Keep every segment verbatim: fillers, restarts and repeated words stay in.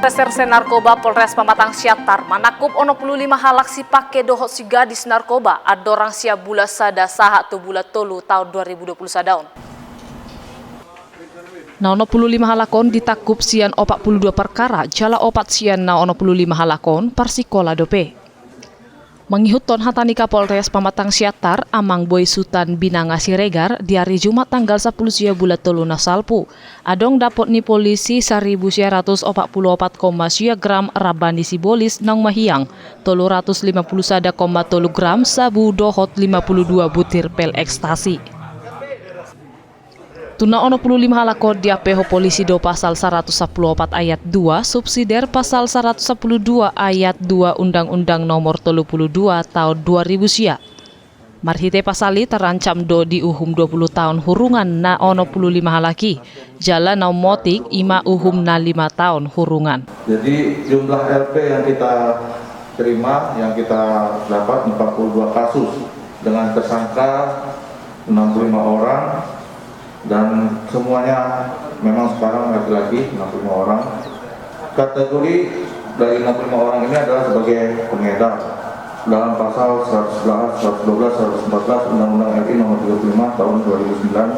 Reserse Narkoba Polres Pamatang Siantar manangkup onom pulu lima halak sipangke dohot sigadis narkoba andorang sian bulan sada sahat tu bulan tolu taon dua ribu dua pulu sada on. Na onom pulu lima halak on ditangkup sian opat pulu dua perkara, jala opat sian na onom pulu lima halak on parsikola dope. Mangihuthon hata ni Kapolres Pamatang Siantar, Amang Boy Sutan Binanga Siregar, di ari Jumat tanggal sampulu sia bulan tolu na salpu, adong dapot ni polisi saribu sia ratus opat pulu opat koma sia gram ramba ni sibolis naung mahiang, tolu ratus lima pulu sada koma tolu gram sabu dohot lima pulu dua butir pil ekstasi. Tu na onom pulu lima halak on diampeho polisi do pasal saratus sampulu opat ayat dua, subsider pasal saratus sampulu dua ayat dua Undang-Undang Nomor tolu pulu dua taon dua ribu sia. Marhite pasal i tarancam do diuhum dua pulu taon hurungan na onom pulu lima halak i, jala na ummotik i ma uhumna lima taon hurungan. Jadi, jumlah L P yang kita terima, yang kita dapat empat puluh dua kasus dengan tersangka enam puluh lima orang, dan semuanya memang sekarang laki-laki, enam puluh lima orang. Kategori dari enam puluh lima orang ini adalah sebagai pengedar dalam pasal seratus sebelas, seratus dua belas, seratus empat belas Undang-Undang R I Nomor tiga puluh lima Tahun dua ribu sembilan,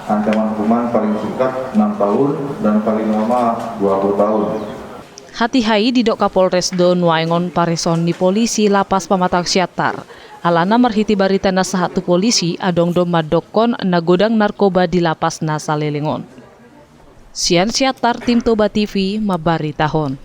ancaman hukuman paling singkat enam tahun dan paling lama dua puluh tahun. Hatiha i didok Kapolres do nuaeng on paresaon ni polisi Lapas Pamatang Siantar. Alana marhite barita na sahat tu polisi, adong do mandokkon na godang narkoba di lapas na saleleng on. Sian Siantar, Tim Toba T V mambaritahon.